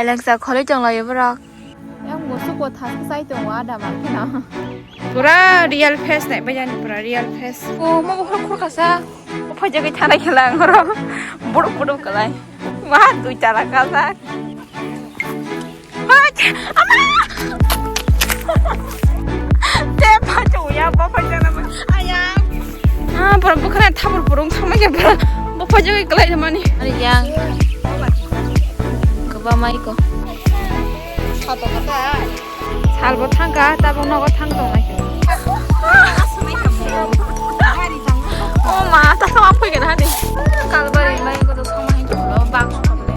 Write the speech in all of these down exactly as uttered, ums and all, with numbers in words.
Elengsa kholi tonglaio borok. Yang musuk bo thas sai tongo ada mar kheno. Pura real face nai bajani, pura real face. O mo bo khur khasa. O phai jagwi thanai khela ang oro. Buduk buduk kalai. Ma dui tala kasa. Hoi, ama! Te phachu ya, bo phachu na ma. Aya. Ah, bro, bukhara thabur burung thangma ya, bro. Bo phachu kalai mani. Ari yang. Kaba mai ko. Salbo thangka, tabuk nogo thang tongnai. O ma, ta sama phai gana hadi. Kalbari mai ko to sama hin ko bang ko le.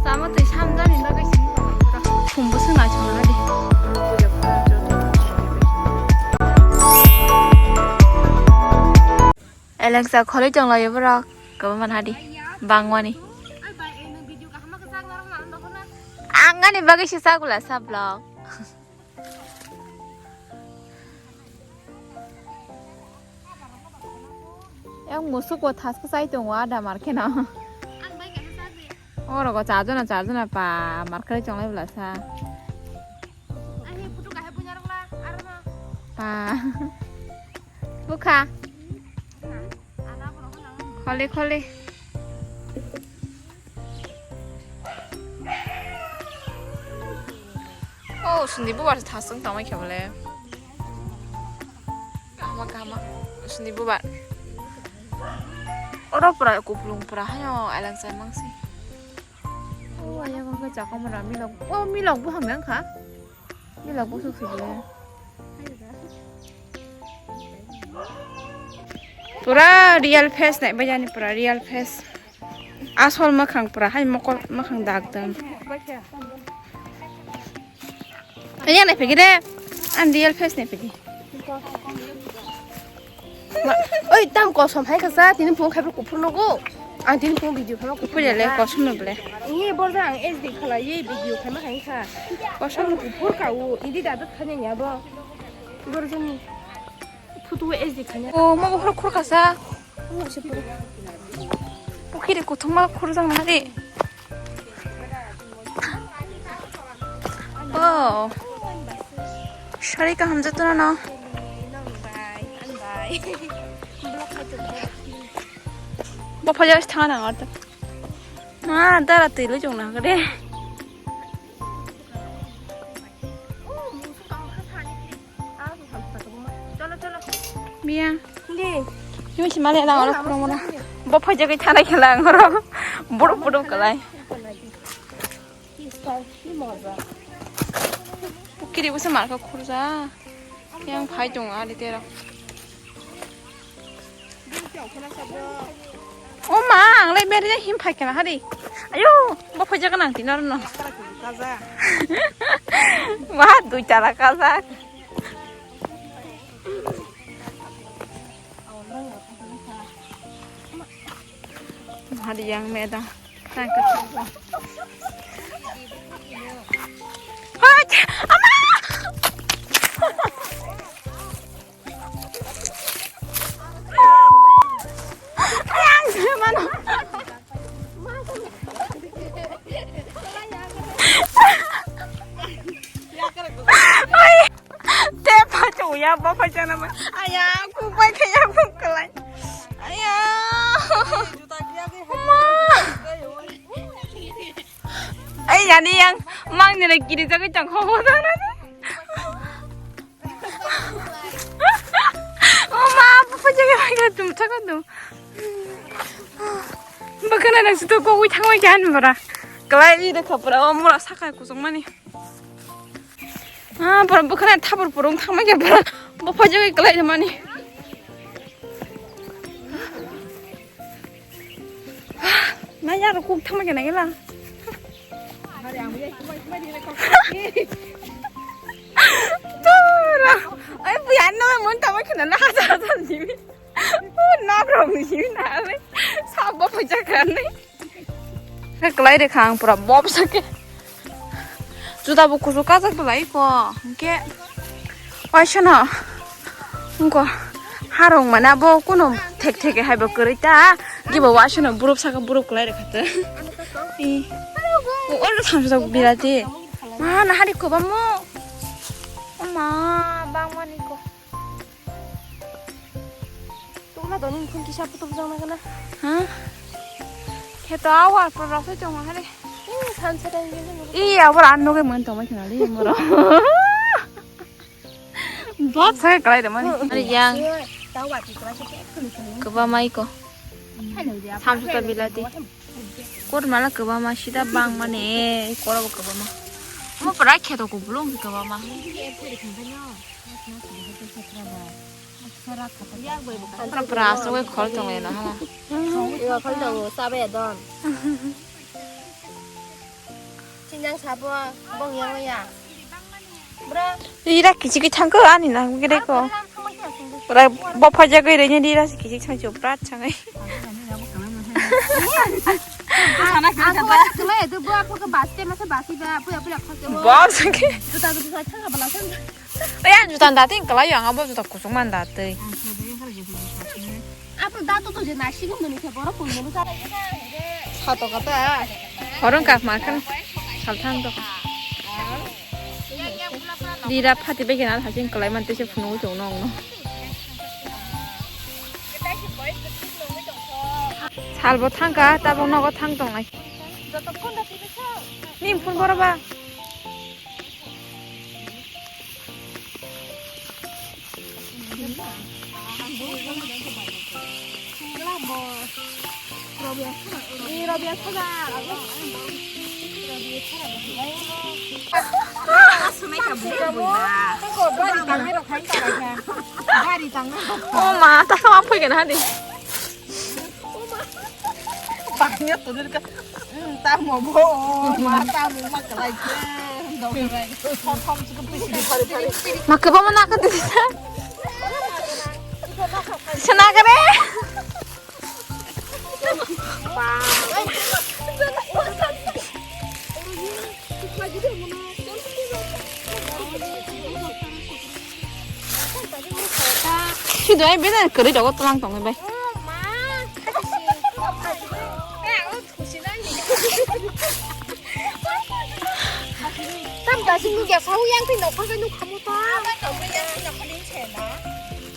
Sama twi samjani bagwi sing ko. Thumbu swnga chona hadi. Elengsa kholi tonglaio borok. Kaba man hadi. Bangwani. Ang ani bagwi se sagula sa vlog. Yang musuk bo thas kwchai tongo ada mar kheno. Oro go charjona charjona pa mar khari chonglai bwla sa. Pa. Bukha. Khole khole. Oh, sini bubar thasung tamai khabale. Kahama kahama. Sini bubar. Oro pura kuplung pura hayo alang sa mangsi. Oh, aya bangka chakam rami log. Oh, mi log buhang nang kha. Ni labo suk suk le. Pura real face nai bajani pura real face. Asol makhang pura hai mokol makhang dak dam. Ani nai pegi de. An real face nai pegi. Ma, oi, tam kosom hai kasa, tini phung khai kuphur nogo. Ang tini phung video khai kuphur. Kuphur ya le, kosom no ble. Ini borda ang S D khala ye video khai ma khai kha. Kosom kuphur ka u, ini dada khanya nya bo. Borda ni photo S D khanya. O, ma bo khur kasa. Pukhiri kuthuma khur jang na de. Oh. Sari kaham jatuna no. Bo phaja thang na ngar ta. Ma dara twi lo jong na gre. Biya. Di. Yung si mali lang oro kurang muna. Bo phaja kai thana khala ang oro. Buru buru kalai. Pukhiri busa marka khurja. Yang phai tong ari tero. O ma, ang lai beri him phai kana hari. Ayo, bo phai jaga nang tinor no. Ma, dui tala kajak. Hari yang meda. Te phachu ya bo phachu na ma. Aya, kubai khe ya kukalai. Aya. Ma. Ai yani yang mang ni na kiri jaga chang ho ho jang na. O ma, bo phachu ya tum thaka tum. Bakana nang situ kogwi thangwi khe han mora. Kalai ri de khapra o mora sakai kusung mani. Ah, bora bakana thabur purung thangma khe bora. Bo phachu kalai mani. Na yaro kuk thangma khe nangila. Tura. Ai buya no mun thangma khe na hajar hajar jibi. O nok rok ni simi na le. Sabo phacha khan ni. Khe kalai de khang pura bob sake. Juda bo kusu kajak belai ko. Hingke. Waisano. Hingko. Harong mana bo kuno thek thek hai bo kwrwi ta. Gibo waisano burup saka burup kalai de khate. I. Oro thamsa bilati. Ma, nahari kwbangma. O ma, bangmani ko. Tungna doni phun kisa putum jang na kana. Ha? Kheto awar pro rok sai chong hari. Ih, san sa dai ni. Ih, awar an noge mon tong ma khna li moro. Bot sa kalai de mani. Ari yang. Kwbangma iko. Samsukta bilati. Kor mala kwbangma sida bangmani, koro bo kwbangma. Omo pura kheto kubulung kwbangma. Pura pura aswk khol tonglaina hala. Khol tongo, chabai don. Sinjang sabo, bong yang ya. Bro. Ira kichi ki thangko ani nang gede ko. Ora bo phaja goi re ni ira kichi thang chu prat thangai. Ang ko wajak tuma ya tu bo apa ke bas te masa basi ba apa apa apa ke. Bas ke. Juta juta thang apa langsung. Oya juta dating kala yang abo juta kusung man dating. Apo dato to je nasi ko mani ke boro kun mani ka. Sato kata. Horong kak makan. Salthang to. Dira phati begena hajing kalai man tese phunung chong nong no. Salbo thangka tabo nogo thang tongnai. Nim phun boro ba. O ma, ta kama phui gana di. Pangya tulir ka. Hmm, tamo bo. Ma tamo ma kalai ke. Dong rai. Thom thom chikon pisi di pari pari. Ma kebama na ka di sa. Sana kare. Sidai beda kwrwi rogo tlang tongwi bai. Tam da sini ya sau yang tin nokol bai nuk kamu ta.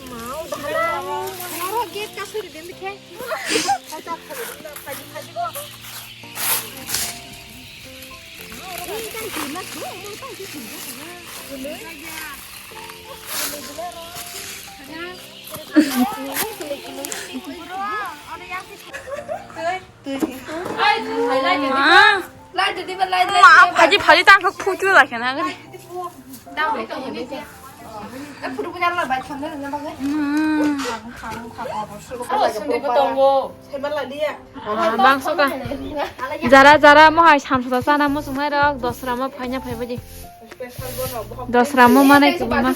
Mau dah. Mau gate kasih di dinding. Ma, phaji phaji tang kok phuchu la khena gani. Bangso ka. Jara jara mo hai samsota chana mo sungai rok dosra mo phaina phai baji. Dosra mo manai kubuma.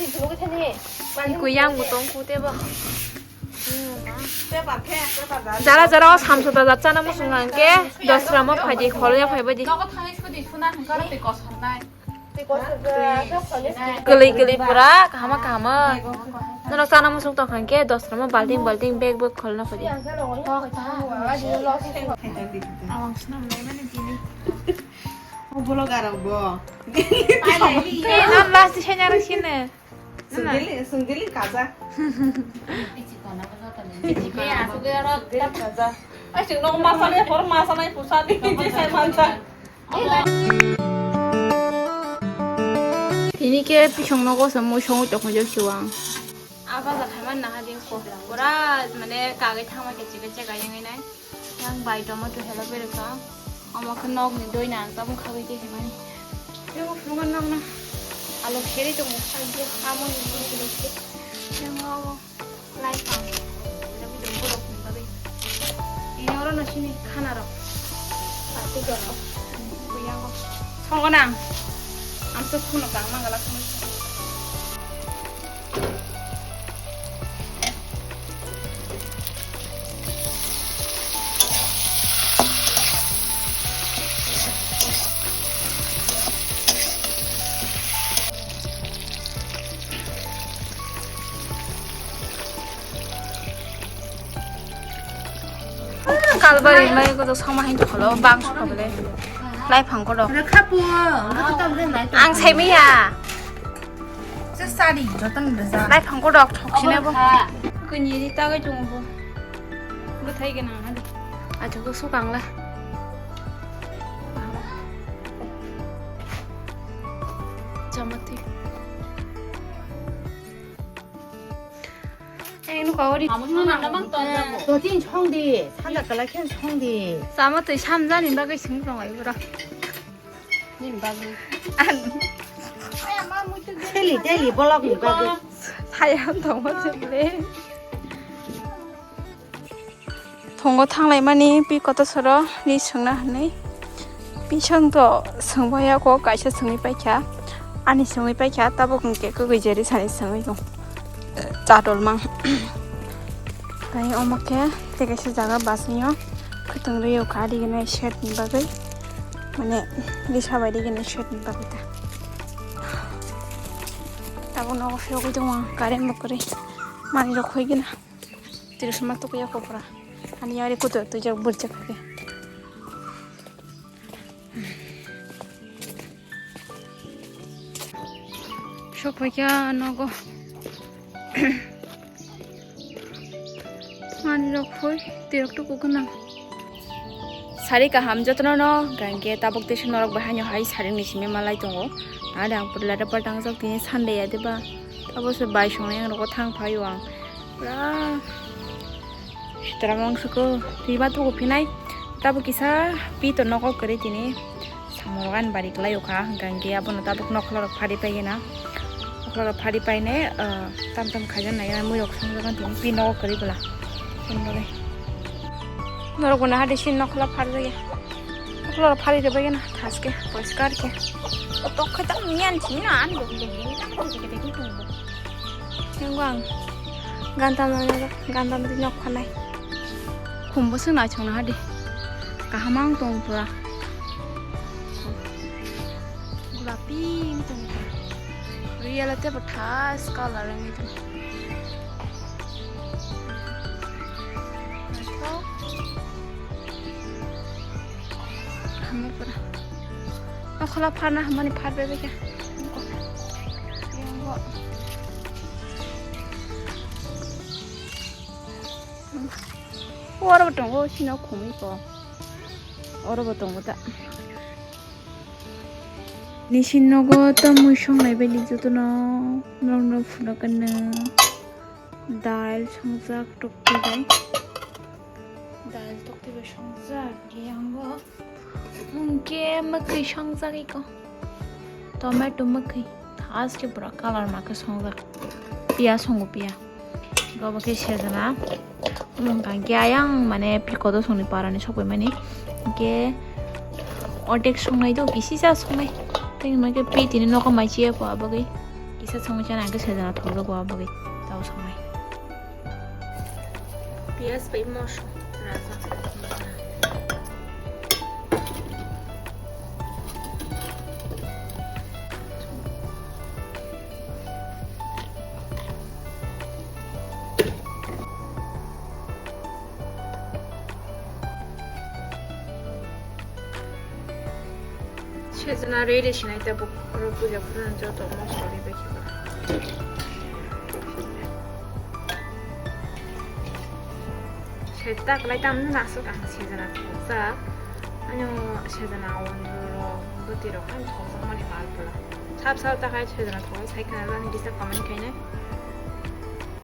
Kuyang butong kute bo. Jara jara o samsota jat chana mo sungai ke dosra mo phaji kholya phai baji. Kwlwi kwlwi pura kahama kahama. Nono chana musuk tong kha khe dosra ma balting balting bag bag kholna phaidi. Vlogger rok bo. Ei, non last di senya rok sini. Sungdili, sungdili kaja. Sungdili kaja. Ai, sing nong masa le, hor masa nai pusa di, je sai mansa. Tini khe pisong nogo se mui songwi tongkha jak siwang. A baja khaiman naha din ko. Pura mane kagwi thangma khe chikhe chekha yangwi nai. Yang bai tomato hela bereka. Omo khe nokni doi na ang tabuk khagwi tei himani. Tebo phunukgo nokna. Alok seri tongo. Amo ni. Yang obo. Lai pang. Tapi dong borok ni bagwi. Ini oro no sini khana rok. Pati rok. Kuyango. Songo nang. Amsa phunuk ang mangala phunuk. Talbari mai ko to sama hin kholo bang su khobole. Lai phang ko do. Ang sai maya. Sari joton da. Lai phang ko do thok sine bo. Ko ni ri ta ga chung bo. Bo thai ga na ha. A chu ko su kang la. Chamati. Ang nukha ori. Dotin chong di, sanda kala khe chong di. Sama twi samjani bagwi sing tong ai bro. Nini bagwi. An. Daily, daily vlog ni bagwi. Sayang tong ma chukle. Thongo thanglaimani pi koto soro ri swngna hwnwi. Pisang to swngbaiyako kaisa swngwi paikha. Ani swngwi paikha tabuk hwnkhe kwgwi jeri sani swngwi tong. Chadol mang. Tai omo khe tei kaisa jaga basingyo khwtwng rwi o kha riginai shed ni bagwi. Mane risa bai riginai shed ni bagwi ta. Tabuk nogo phiyogwi tongma current bo kwrwi. Manwi rok khoi gina. Tiri suma tukuya kopra. Ani yari kutu tu jak burjak ke. Sokphaikha nogo. Manwi rok khoi, twi rok tuku gwnang. Sari kaham jotono no, hwnkhe tabuk tei norok bai haino hai saring ni simi malai tongo. Nade ang pura letter pal tangjak tini Sunday ya diba. Abo se bai songnai ang rogo thang phaio ang. Pura sitra mangsa ko twi ma tuku phinai. Tabuk kisa pi to nogo kwrwi tini. Samorok ani bari kwlai o kha, hwnkha hwnkhe abono tabuk nokhla rok phari pai na. Nokhla rok phari pai ne, ah, tam tam khaijak nai, mui rok song jak tini pi nogo kwrwi bwla. Tini bagwi. Norok bo naha de sin nokhla phar jaya. Nokhla rok phari rw bai na thaske poriskar khe. O tok khe tam miyan chini na an dong dong ni tam dong dong dong dong. Yang bang. Gantam na, gantam di nok phanai. Khumbo swng naithok naha di. Kaham ang tong pura. Gulapi wng tong pura. Real te bo thas color wngwi tong. Naithok. Hamya pura. Nokhla pharna hamani phar bebekhe. Yang bo. Oro bo tongo, sino khumui ko. Oro bo tongo ta. Nisi nogo ta mui songnai bai ni jotono, norok no phunukgwno. Dal songjak tokti bai. Dal tokti bai songjak, yang bo. Hwnkhe mwkhwi songjak iko. Tomato mwkhwi. Thaske pura color ma khe songjak. Piya songo piya. Abo khe sejana. Omo hwnkha hwnkhe ayang mane pikodo songni parani sokbaimani. Hwnkhe ordek songnai do, kisisa songnai. Tei hwnkhe pi tini nogo mai chiya pho abagwi. Kisa songwi chana hwnkhe sejana thokjago abagwi. Tao songnai. Piyaj bai moso rajak. Sejana ready sinai tabuk oro puja pura joto mosla ribai khe. Sejak lai tam no nasuk ang sejana thokjak. Ano sejana onjuro bwtwi rok ang thokjak mani mal pula. Sab sab ta khai sejana thokjak sai khana bani kisa comment khainai.